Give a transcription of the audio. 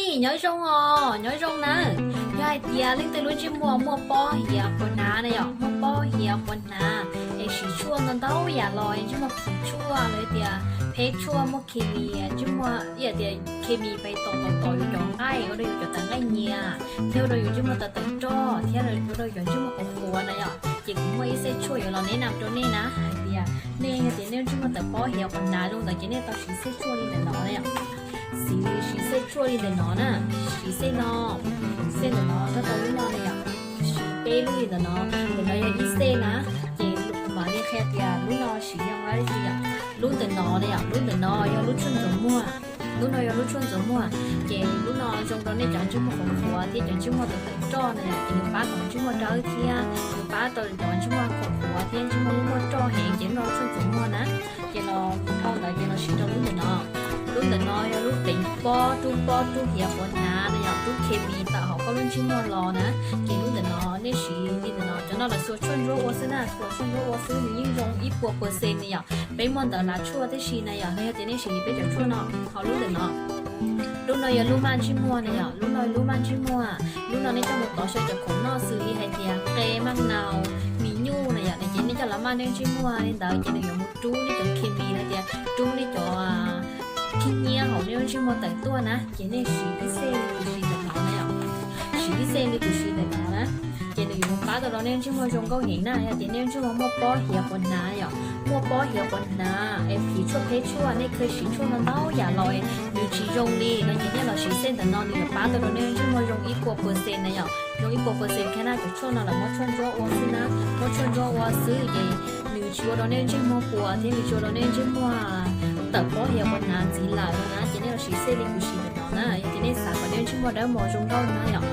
Nyob zoo os, nyob zoo na. Yog hais tias leej twg lub ntsej muag muaj pob hiav quas hnav na yom, muaj pob hiav quas hnav es siv tshuaj ntau ntau yam los es ntsej muag phim tshuaj los tias pheb tshuaj muaj khes mis, ntsej muag ib yam tias khes mis pes tom tom tom yus cov nqaij, ua rau yus cov tawv nqaij nyias, thiab ua rau yus ntsej muag tawv tawv roj, thiab ua rau yus cov ntsej muag qhuav qhuav na yom. Ces kuv muaj ib xej tshuaj yuav los nes nam rau nej na, hais tias nej yog tias nej ntsej muag tawv pob hiav quas hnav zoo ntawd ces nej tau siv xej tshuaj li ntawm no na yom. Siv, siv xej tshuaj li ntawm no na, siv xej no, xej ntawm no, tau tau lub no na yom. Siv peb lub li ntawm no, ntawm no yog ib xej na, ces kuv mam li qhia tias lub no siv zoo li cas yom. Lub ntawm no na yom, lub ntawm no yog lub tshuaj ntxuav muag. Lub no yog lub tshuaj ntxuav muag, ces lub no zoo rau nej cov ntsej muag qhuav qhuav thiab cov ntsej muag tawv tawv roj na yom, ces nws pab kom ntsej muag dawb thiab nws pab tau cov ntsej muag qhuav qhuav thiab ntsej muag lub muag roj heev ces lub no tshuaj ntxuav muag na. Ces los dhau ntawd ces los siv rau lub ntawm no. Lub ntawm no yog lub teev pob, rub pob rub hiav quas hnav na yom, rub khes mis tawm hauv koj lub ntsej muag los na. Ces lub ntawm no nej siv li ntawm no, cov no lawv xuas tshuaj ntsuab ua xwb na, xuas tshuaj ntsuab ua xwb, nws yeej zoo ib puas pawg xes na yom. Peb muaj ntawm lav tshuaj tib si na yom, yog tias nej siv peb cov tshuaj no. Ho lub ntawm no, lub no yog lub maj ntsej muag na yom, lub no yog lub maj ntsej muag. Lub no nej coj mus tov xyaw cov khoom noj xws li hais tias qe, maj nau, mis nyuj na yom, ces nej coj los maj nej ntsej muag li ntawd ces nws yuav mus rub nej cov khes mis los tias rub nej cov khib nyiab hauv nej lub ntsej muag tawm tuaj na, ces nej siv ib xej li kuv siv ntawm no na yom. Siv ib xej li kuv siv ntawm no na, ces nws yuav mus pab tau rau nej ntsej muag zoo nkauj heev na. Yog tias nej ntsej muag muaj pob hiav quas hnav yom, muaj pob hiav quas hnav es phim tshuaj pheb tshuaj, nej khaws siv tshuaj ntau ntau yam los nws tsis zoo li no ces nej los siv xej ntawm no, nws yuav pab tau rau nej ntsej muag zoo ib puas pawg xes na yom. Zoo ib puas pawg xes kiag na, cov tshuaj no lawv muab tshuaj ntsuab ua xwb na, muab tshuaj ntsuab ua xwb ces nws tsis ua rau nej ntsej muag puas thiab nws tsis ua rau nej ntsej muag tawm pob hiav quas hnav ntxiv lawm no na. Ces nej los siv xej li kuv siv ntawm no na, yog tias nej xav kom nej ntsej muag dawb mos zoo nkauj na yom.